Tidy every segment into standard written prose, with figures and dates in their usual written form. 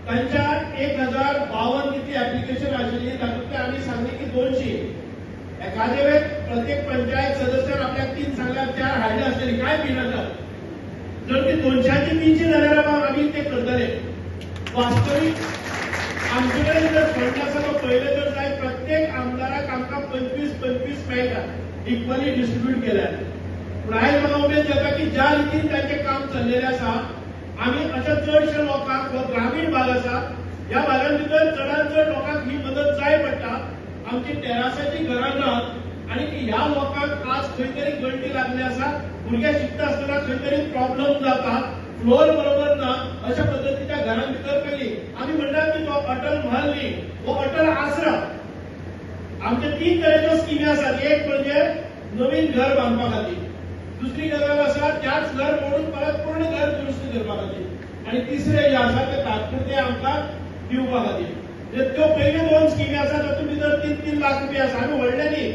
तांच्या 1052 कितली एप्लिकेशन आशिल्ली, तातूंतले आमी सांगली की 200. एखादे वेळ प्रत्येक पंचायत सदस्यान आपल्याक 3 सांगल्यार 4 हाडले आसतली, काय भिनाका. जर ती 200 300 जाल्यार आमी ते करतले. वास्तवीक आमचे कडेन जर फंड आसा तो पयले तर जाय प्रत्येक आमदाराक आमकां 25-25 मेळटा, इक्वली डिस्ट्रिब्यूट केल्यार. पूण आयज म्हाका उमेद जाता की ज्या रितीन तांचें काम चल्लेलें आसा, आमी अशा चडशा लोकांक, हो ग्रामीण भाग आसा, ह्या भागान भितर चडान चड लोकांक ही मदत जाय पडटा. आमची टेरासाची घरां नात आनी ह्या लोकांक आज खंय तरी गळटी लागली आसा, भुरगे शिकता आसतना खंय तरी प्रॉब्लम जाता, फ्लोर बरोबर ना, अशा पद्दतीच्या घरां भितर पयली आमी म्हणटात की तो अटल महल न्ही, हो अटल आसरा. आमचे 3 तरेच्यो स्किमी आसात. एक म्हणजे नवीन घर बांदपा खातीर, दुसरी गजाल आसा त्याच घर मोडून परत पूर्ण घर दुरुस्त करपा खातीर, आनी तिसरें जें आसा तें तात्पुरतें आमकां दिवपा खातीर. त्यो पयल्यो 2 स्किमी आसा तातूंत भितर 3-3 लाख रुपया आसा. आमी व्हडले न्ही,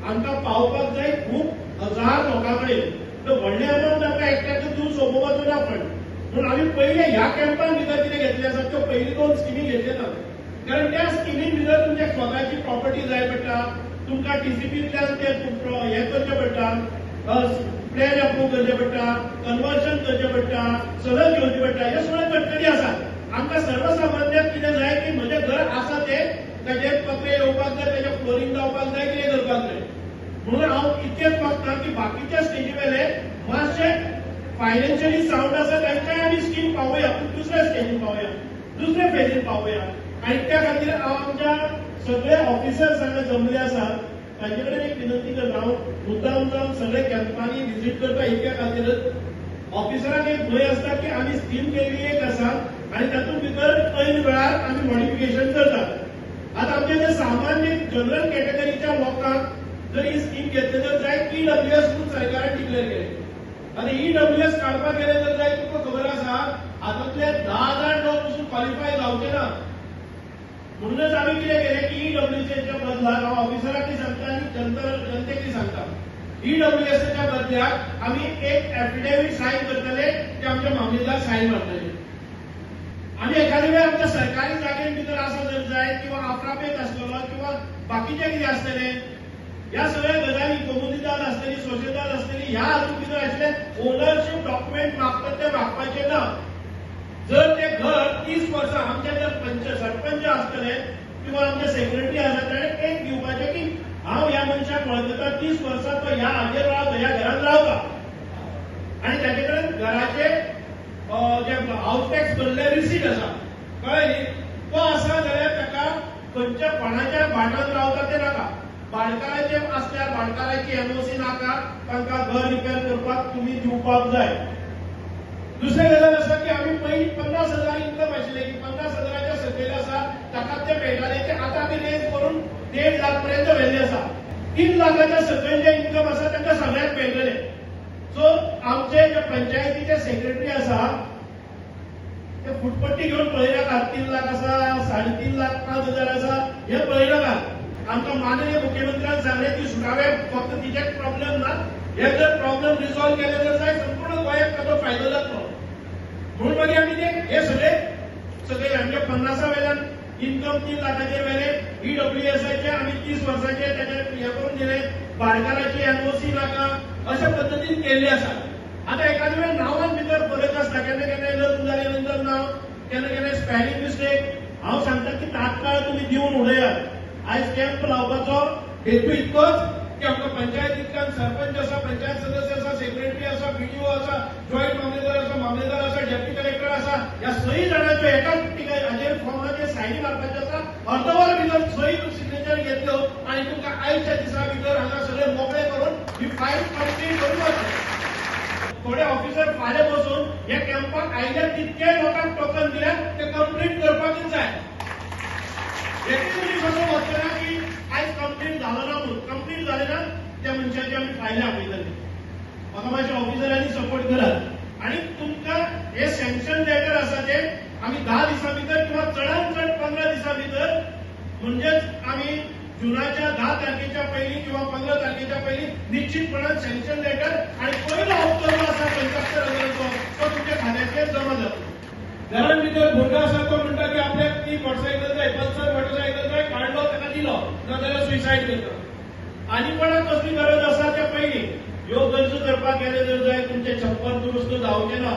आमकां पावपाक जाय खूब हजार लोकां कडेन, तर व्हडले अमावंट आमकां एकट्याक दिवन सोंपोवपाचो ना फंड. म्हणून आमी पयले ह्या कॅम्पान भितर कितें घेतलें आसा त्यो पयली 2 स्किमी घेतले ना, कारण त्या स्किमी भितर तुमच्या स्वताची प्रॉपर्टी जाय पडटा, तुमकां टीसीपींतल्यान ते हें करचें पडटा, प्लॅन अप्रूव करचें पडटा, कन्वर्शन करचें पडटा, सगळें घेवचें पडटा. हे सगळे कटकटी आसात. आमकां सर्वसामान्याक कितें जाय की म्हजें घर आसा तें ताजेर पत्रे येवपाक जाय, ताजें फ्लोरींग जावपाक जाय, कितें करपाक जाय. म्हणून हांव इतकेंच मागता की बाकीच्या स्टेजी वेले मातशे फायनान्शियली सावंड आसा तांकांय आमी स्कीम पावोवया, पूण दुसऱ्या स्टेजीन पावोवया, दुसऱ्या फेजीन पावोवया. आनी त्या खातीर हांव आमच्या सगळे ऑफिसर्स हांगा जमले आसात तांचे कडेन एक विनंती करता. हांव मुद्दाम जावन सगळे कॅम्पांनी विजीट करता इतक्या खातीरच ऑफिसरांक एक भंय आसता की आमी स्कीम केल्ली एक आसा आनी तातूंत भितर ऐन वेळार आमी मॉडिफिकेशन करतात. आतां आमचे जे सामान्य जनरल कॅटेगरीच्या लोकांक जर ही स्कीम घेतली तर जाय ईडब्ल्यूएस म्हणून सरकारान डिक्लेअर केले. आनी ईडब्ल्यूएस काडपाक गेले तर जाय तुमकां खबर आसा हातूंतले 10 जाण लोक पसून क्वॉलिफाय जावचे ना. म्हणूनच आमी कितें केलें की ईडब्ल्यूएसच्या बदलाक, हांव ऑफिसराकय सांगता आनी जनतेकय सांगता, ईडब्ल्यूएसच्या बदल्याक आमी एक एफिडेवीट सायन करतले, ते आमचे मामलेदार सायन मारतले. आमी एखादे वेळ आमच्या सरकारी जागेन भितर आसा जर जाय किंवा आफ्रापेत आसतलो किंवा बाकीचें कितें आसतलें, ह्या सगळ्या गजाली कोमुनिदाद आसतली, सोशेदाद आसतली, ह्या हातूंत भितर आशिल्ले ओनरशीप डॉक्युमेंट मागतात ते मागपाचे ना. जर ते घर 30 वर्सां आमचे जर सरपंच आसतले किंवा आमचे सेक्रेटरी आसा ताणें एक दिवपाचें की हांव ह्या मनशाक वळखता, 30 वर्सां तो ह्या हाजेर रावता, ह्या घरांत रावता आनी ताचे कडेन घराचे जे हावस टॅक्स भरले रिसीट आसा, कळ्ळें न्ही, तो आसा जाल्यार ताका खंयच्या कोणाच्या भाटान रावता तें नाका. भाटकाराचे आसल्यार भाटकाराची एनओसी नाका, तांकां घर रिपेर करपाक तुमी दिवपाक जाय. दुसरें गजाल आसा की आमी पयलीं 50,000 इन्कम आशिल्लें की 50,000च्या सकयल आसा ताका ते मेळटाले, ते आतां आमी रेज करून 1.5 लाख पर्यंत व्हेल्ले आसा. 3 लाखाच्या सकयल जे इन्कम आसा तांकां सगळ्यांक मेळटले. सो आमचे जे पंचायतीचे सेक्रेटरी आसा ते फुटपट्टी घेवन पळयनाका, 3 लाख आसा, 3.5 लाख, 5,000 आसा हे पळयनाका. आमकां माननीय मुख्यमंत्र्यान सांगलें की सुटावे फक्त तिचे प्रॉब्लेम ना, हे जर प्रॉब्लेम रिसॉल्व केले तर जाय संपूर्ण गोंयाक ताचो फायदो जातलो. म्हणून मागीर आमी ते हे सगळे सगळे आमचे 50 वेल्यान इन्कम 3 लाखाचेर वेले, ईडब्ल्यूएसाचे आमी 30 वर्साचे ताचेर हे करून दिले, भाटकाराची एनओसी नाका, अशा पद्दतीन केल्ले आसा. आतां एखाद्या वेळ नांवान भितर फरक आसता, केन्ना केन्ना लग्न जाले नंतर नांव, केन्ना केन्ना स्पेलिंग मिस्टेक. हांव सांगता की तात्काळ तुमी दिवन उडयात. आयज कॅम्प लावपाचो हेतू इतकोच की आमकां पंचायतींतल्यान सरपंच आसा, पंचायत सदस्य आसा, सेक्रेटरी आसा, बीडीओ आसा, जॉयंट मामलेदार आसा, मामलेदार आसा, डेप्युटी कलेक्टर आसा, ह्या सई जाणांच्यो एकाच हाजेर फॉर्माचेर सायनी मारपाच्यो आसा. अर्दवर भितर सई सिग्नेचर घेतल्यो आनी तुमकां आयच्या दिसा भितर हांगा सगळे मोकळे करून ही फायल कंप्लीट करून वतले. थोडे ऑफिसर फाल्यां बसून ह्या कॅम्पाक आयल्या तितके लोकांक टोकन दिल्या ते कंप्लीट करपाकच जाय. एकूय मनीस असो वचना की आयज कंप्लीट जालो ना म्हणून, कंप्लीट जालें ना त्या मनशाची आमी फायली आपयतले. म्हाका मातशे ऑफिसरांनी सपोर्ट करात आनी तुमकां हे सँक्शन लेटर आसा ते आमी 10 दिसां भितर किंवा चडान चड 15 दिसां भितर, म्हणजेच आमी जुनाच्या 10 तारखेच्या पयलीं किंवा 15 तारखेच्या पयलीं निश्चितपणान सँक्शन लेटर आनी पयलो हप्तो जो आसा 75,000चो तो तुमच्या खात्याचेर जमा जातलो. घरान भितर भुरगो आसा तो म्हणटा की दिलो, नाजाल्यार सुसायड करता. आनी कोणाक कसली गरज आसा त्या पयलीं ह्यो गरजो करपाक गेले जर जाय तुमचे छप्पर दुरुस्त जावचें ना.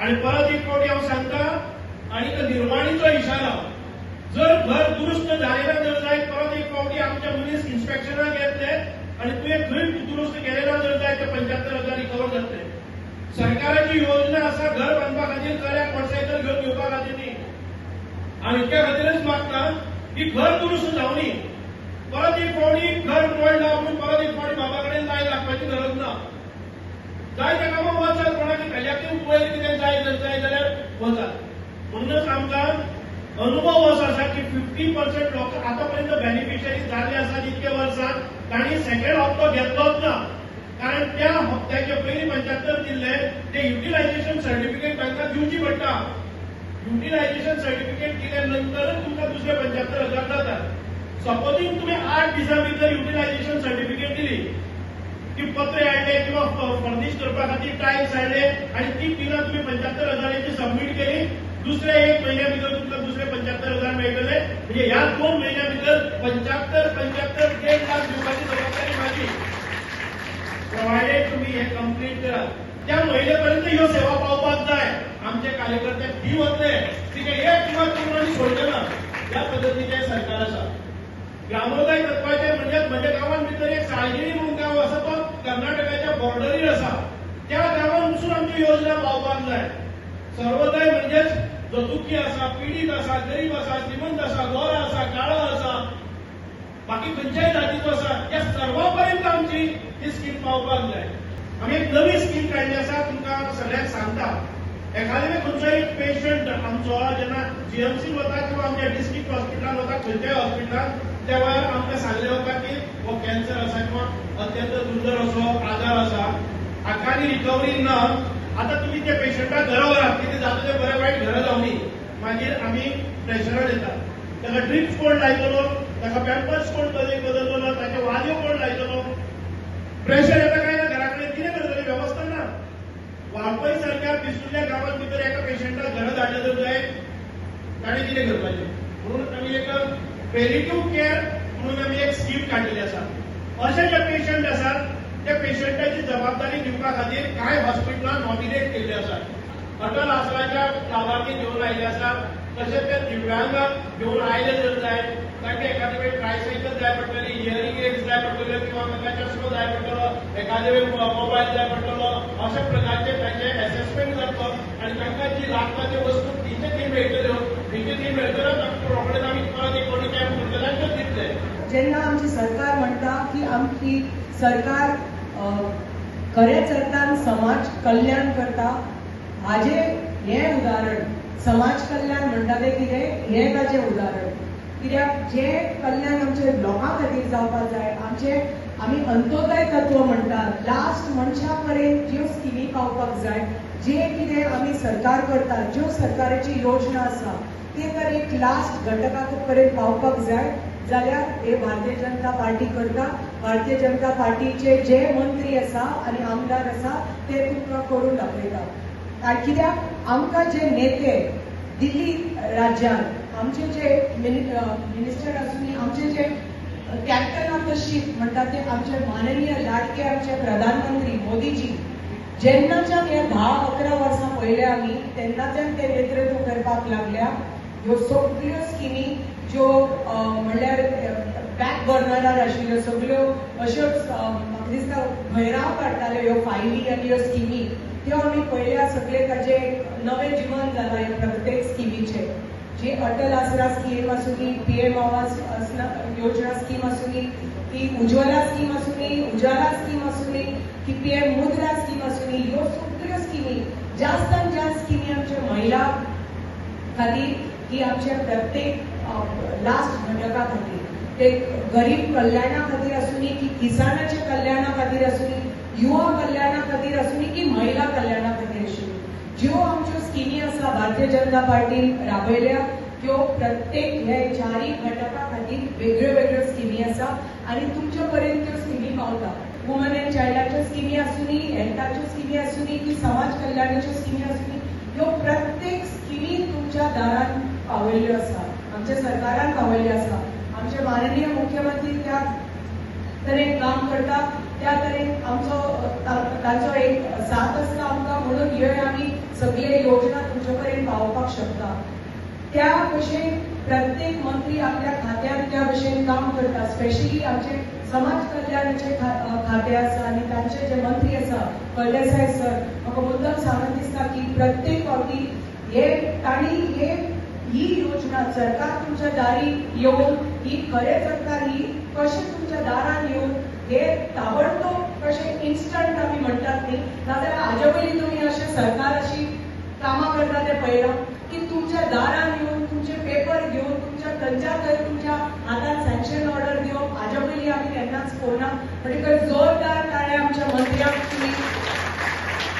आनी परत एक फावटी हांव सांगता आनी निर्माणीचो इशारा, जर घर दुरुस्त जालें ना जर जाय परत एक फावटी आमच्या मनीस इन्स्पेक्शनाक येतले आनी तुवें खंय दुरुस्त केलें ना जर जाय ते 75,000 रिकवर जातले. सरकाराची योजना आसा घर बांदपा खातीर, चल्याक मोटरसायकल घेवन घेवपा खातीर न्ही. आनी इतक्या खातीरच मागता की घर दुरुस्त जावनी, परत एक फावटी घर मोडला म्हणून परत एक फावटी बाबा कडेन लायन लागपाची गरज ना. जाय त्या कामाक वचात, कोणाक तेज्याकूय पयर कितें जाय जर जाय जाल्यार वचात. म्हणूनच आमकां अनुभव असो आसा की 50% लोक आतां पर्यंत बेनिफिशरी जाल्ले आसात इतके वर्सां तांणी सेकंड हप्तो घेतलोच ना, कारण त्या हप्त्याचे पयलीं 75 दिल्ले ते युटिलायझेशन सर्टिफिकेट तांकां दिवची पडटा. युटिलायझेशन सर्टिफिकेट दिल्या नंतरच तुमकां दुसरे 75,000 जातात. सपोजिंग तुम्ही 8 दिसां भितर युटिलायझेशन सर्टिफिकेट दिली की पत्रे हाडले किंवा फर्निश करपा खातीर टायल्स हाडले आनी ती बिलां तुमी 75,000 सबमीट केली, दुसऱ्या 1 म्हयन्या भितर तुमकां दुसरे 75,000 मेळटले. म्हणजे ह्या 2 म्हयन्या भितर 75 75 1.5 लाख दिवपाची जबाबदारी माझी, प्रोवायडेड तुमी हे कंप्लीट करात. त्या म्हयने पर्यंत ह्यो सेवा पावपाक जाय. आमचे कार्यकर्ते ती वतले, तिका एक किंवा पूर्ण सोडचे ना. ह्या पद्दतीचें सरकार आसा. ग्रामोदय तत्वाचेर म्हणजे म्हज्या गांवांत भितर एक साळगिणी म्हणून गांव आसा, तो कर्नाटकाच्या बॉर्डरीर आसा, त्या गांवांत वचून आमची योजना पावपाक जाय. सर्वोदय म्हणजेच जो दुखी आसा, पिडीत आसा, गरीब आसा, श्रीमंत आसा, गोरो आसा, काळो आसा, बाकी खंयच्याय जातीचो आसा, ह्या सर्वा पर्यंत आमची ही स्कीम पावपाक जाय. आमी एक नवी स्कीम काडली आसा, तुमकां सगळ्यांक सांगता. एखाद्या खंयचो एक पेशंट आमचो जेन्ना जीएमसी वता किंवा आमच्या डिस्ट्रिक्ट हॉस्पिटलान वता, खंयच्याय हॉस्पिटलान, त्या वेळार आमकां सांगलें वता की हो कॅन्सर आसा किंवा अत्यंत दुर्धर असो आजार आसा, हाका आनी रिकवरी ना, आतां तुमी त्या पेशंटाक घरा व्हरात, कितें जाता तें बरें वायट घरा जावनी. मागीर आमी प्रेशरार येता, ताका ड्रिप्स कोण लायतलो, ताका पॅम्पर्स कोण बदलतलो, ताचे वाल्यो कोण लायतलो, प्रेशर येता काय ना, घरा कडेन कितें करतले, वेवस्था ना. वाळपय सारक्या पिसुल्ल्या गांवांत भितर एका पेशंटाक घरा धाडलें जर जाय ताणें कितें करपाचें. म्हणून आमी एक पेलिटिव्ह केअर म्हणून आमी एक स्कीम काडलेली आसा. अशे जे पेशंट आसात त्या पेशंटाची जबाबदारी दिवपा खातीर कांय हॉस्पिटलां नॉमिनेट केल्ली आसात. अटल आसराच्या लाभार्थी घेवन आयिल्ले आसात, तशेंच ते दिव्यांगाक घेवन आयले जर जाय तांकां एखादे वेळ ट्रायसायकल जाय पडटली, हियरींग एड्स जाय पडटल्यो, किंवा तांकां चश्मो जाय पडटलो, एखादे वेळ मोबायल जाय पडटलो, अशा प्रकारचे तांचे एसेसमेंट जातलो आनी तांकां जी लागता त्यो वस्तू तिचे ती मेळटल्यो, तिचे ती मेळटल्यो तांकां रोखडेच आमी परत एक कोणी कॅम्प करतले आनी त्यो दितले. जेन्ना आमची सरकार म्हणटा की आमची सरकार खऱ्याच अर्थान समाज कल्याण करता, हाजे हें उदाहरण समाज कल्याण म्हणटा तें कितें हें ताजें उदाहरण. कित्याक जें कल्याण आमचे लोकां खातीर जावपाक जाय, आमचे आमी अंत्योदय तत्व म्हणटात, लास्ट मनशा पर्यंत ज्यो स्किमी पावपाक जाय, जें कितें आमी सरकार करतात, ज्यो सरकाराची योजना आसा ते तर एक लास्ट घटका पर्यंत पावपाक जाय जाल्यार हे भारतीय जनता पार्टी करता. भारतीय जनता पार्टीचे जे मंत्री आसा आनी आमदार आसा ते तुमकां करून दाखयता. कित्याक आमकां जे नेते दिल्ली राज्यांत आमचे जे मिनिस्टर आसूनी, आमचे जे कॅप्टन ऑफ the ship म्हणटा ते आमचे माननीय लाडके आमचे प्रधानमंत्री मोदीजी, जेन्नाच्यान ह्या 10-11 वर्सां पयले आमी तेन्नाच्यान ते नेतृत्व करपाक लागल्या. ह्यो सगल्यो स्किमी ज्यो म्हणल्यार बॅक बर्नरार आशिल्ल्यो सगल्यो अश्योच म्हाका दिसता भैराव काडटाल्यो ह्यो फायली आनी ह्यो स्किमी, त्यो आमी पळयल्या सगळे ताजे नवें जिवन जालां ह्या प्रत्येक स्किमीचें. जी अटल आसरा scheme आसूनी, PM Awas Yojana scheme आसूनी, ती उज्ज्वला स्कीम आसूनी, उजाला स्कीम आसूनी, की पीएम मुद्रा स्कीम आसूनी, ह्यो सगळ्यो स्किमी जास्तान जास्त स्किमी आमच्या महिला खातीर की आमच्या प्रत्येक लास्ट घटका खातीर, ते गरीब कल्याणा खातीर आसूनी, की किसानाच्या कल्याणा खातीर आसूनी, युवा कल्याणा खातीर आसूनी, की महिला कल्याणा खातीर आसूनी, ज्यो आमच्यो स्किमी आसा भारतीय जनता पार्टीन राबयल्या त्यो प्रत्येक हे चारय घटका खातीर वेगळ्यो वेगळ्यो स्किमी आसा आनी तुमच्या पर्यंत त्यो स्किमी पावता. वुमन एंड चायल्डाच्यो स्किमी आसूनी, हेल्थाच्यो स्किमी आसूनी, की समाज कल्याणाच्यो स्किमी आसूनी, ह्यो प्रत्येक स्किमी तुमच्या दारान पावयल्ल्यो आसा, आमच्या सरकारान पावयल्ल्यो आसा. आमचे माननीय मुख्यमंत्री त्या तरेन काम करता, त्या तरेन आमचो तांचो एक साथ आसता आमकां, म्हणून ह्यो आमी सगळे योजना तुमचे पर्यंत पावोवपाक शकता. त्या भशेन प्रत्येक मंत्री आपल्या खात्यात त्या भशेन काम करता. स्पेशली आमचे समाज कल्याणाचे खाते आसा आनी तांचे जे मंत्री आसा फळदेसाय सर, म्हाका मुद्दम सांगत दिसता की प्रत्येक फावटी हे तांणी हे ही योजना सरकार तुमच्या दारी येवन ही खरेंच सरकार ही कशें तुमच्या दारान येवन हे ताबडतोब कशें इन्स्टंट आमी म्हणटात न्ही, नाजाल्यार हाजे पयलीं तुमी अशें सरकार अशी कामां करता तें पळयलां की तुमच्या दारान येवन तुमचे पेपर घेवन तुमच्या थंयच्या थंय तुमच्या हातान सँक्शन ऑर्डर दिवप हाजे पयलीं आमी केन्नाच पळोवना. म्हणटकच जोरदार टाळ्या आमच्या मंत्र्यांक, तुमी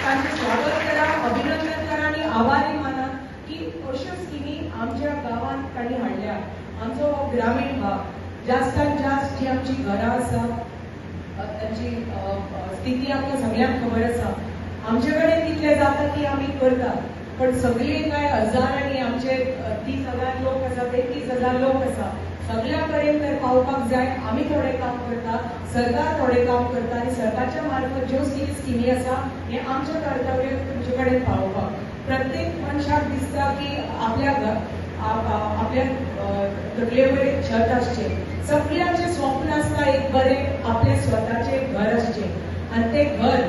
तांचें स्वागत करा, अभिनंदन करा आनी आभारी माना की अश्यो स्किमी आमच्या गांवांत तांणी हाडल्या. आमचो हो ग्रामीण भाग जास्तान जास्त जी आमची घरां आसा तांची स्थिती आमकां सगळ्यांक खबर आसा. आमचे कडेन कितलें जाता ती आमी करता, पण सगळे काय हजारांनी आमचे 30,000 लोक आसा, 33,000 लोक आसा, सगळ्या कडेन तर पावपाक जाय. आमी थोडें काम करता, सरकार थोडें काम करता आनी सरकारच्या मार्फत ज्यो कितें स्किमी आसा हें आमचें कर्तव्य तुमचे कडेन पावोवपाक. प्रत्येक मनशाक दिसता की आपल्या आपल्या तकलेवर एक छत आसचें, सगळ्यांचें स्वप्न आसता एक बरें आपलें स्वताचें घर आसचें आनी तें घर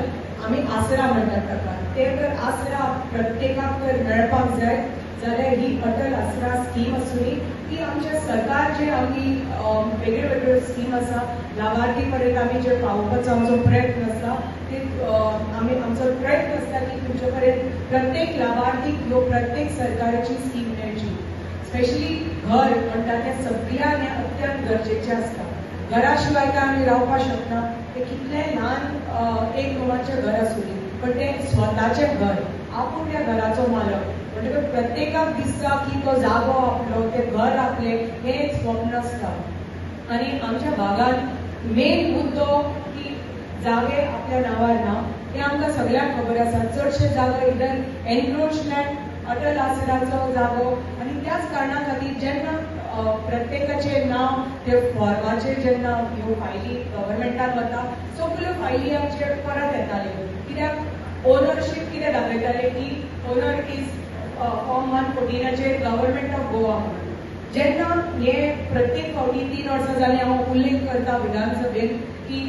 आमी आसरा म्हणटात ताका. तें तर आसरा प्रत्येकाक तर मेळपाक जाय जाल्यार ही अटल आसरा स्कीम आसूनी ती आमच्या सरकार जे आमी वेगळ्यो वेगळ्यो स्कीम आसा लावार्थी पर्यंत आमी जे पावोवपाचो आमचो प्रयत्न आसा ते आमी आमचो प्रयत्न आसता की तुमचे पर्यंत प्रत्येक लावार्थीक ह्यो प्रत्येक सरकाराची स्कीम मेळची. स्पेशली घर म्हणटा तें सगळ्यांक हें अत्यंत गरजेचें आसता. घरा शिवाय काय आमी रावपाक शकना. तें कितलें ल्हान एक रुमाचें घर आसूं पण तें स्वताचें घर, आपूण त्या घराचो मालक. म्हणटकच प्रत्येकाक दिसता की तो जागो आपलो, तें घर आपलें, हें एक स्वप्न आसता. आनी आमच्या भागांत मेन मुद्दो की जागे आपल्या नांवार ना, हें आमकां सगळ्यांक खबर आसा. चडशे जागो इधर एनक्रोचमेंट, अटल आसराचो जागो आनी त्याच कारणा खातीर जेन्ना प्रत्येकाचें नांव ते फॉर्माचेर जेन्ना ह्यो फायली गव्हर्मेंटान वता सगळ्यो फायली आमचे परत येताल्यो. कित्याक ओनरशीप कितें दाखयताले की owner is form 114 government of Goa म्हणून. जेन्ना हे प्रत्येक फावटी 3 वर्सां जालीं हांव उल्लेख करता विधानसभेन की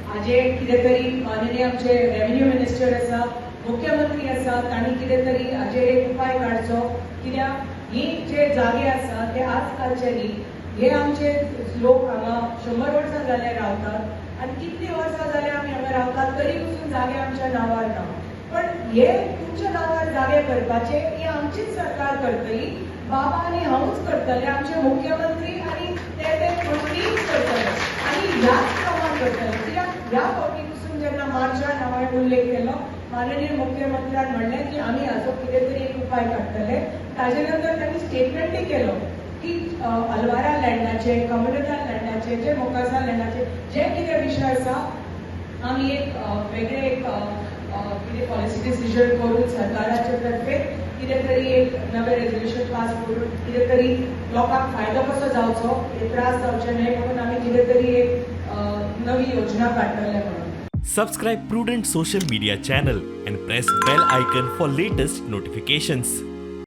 हाजे कितें तरी माननीय आमचे रेव्हेन्यू मिनिस्टर आसा, मुख्यमंत्री आसा, तांणी कितें तरी हाजेर एक उपाय काडचो. कित्याक ही जे जागे आसा ते आज कालचे न्ही, हे आमचे लोक हांगा 100 वर्सां जाले रावतात आनी कितलीं वर्सां जाले आमी हांगा रावतात तरी पसून जागे आमच्या नांवार ना. पण हे तुमच्या नांवार जागे करपाचे हे आमचीच सरकार करतली, बाबा आनी हांवूच करतले, आमचे मुख्यमंत्री आनी ते ते मंत्रीच करतले आनी ह्याच प्रमाण करतले. कित्याक ह्या फावटी पसून जेन्ना मार्चान हांवें उल्लेख केलो, माननीय मुख्यमंत्र्यान म्हणलें की आमी हाजो कितें तरी एक उपाय काडटले. ताजे नंतर तांणी स्टेटमेंटय केलो की अल्वारा लँडाचे, कम्युनिटा लँडाचे, जे मोकासा लँडाचे जे कितें विशय आसा आमी एक वेगळे एक कितें पॉलिसी डिसिजन करून सरकाराचे तर्फे कितें तरी एक नवें रेजोल्युशन पास करून कितें तरी लोकांक फायदो कसो जावचो, हे त्रास जावचे न्हय म्हणून आमी कितें तरी एक नवी योजना काडटले म्हणून. Subscribe Prudent Social Media channel and press bell icon for latest notifications.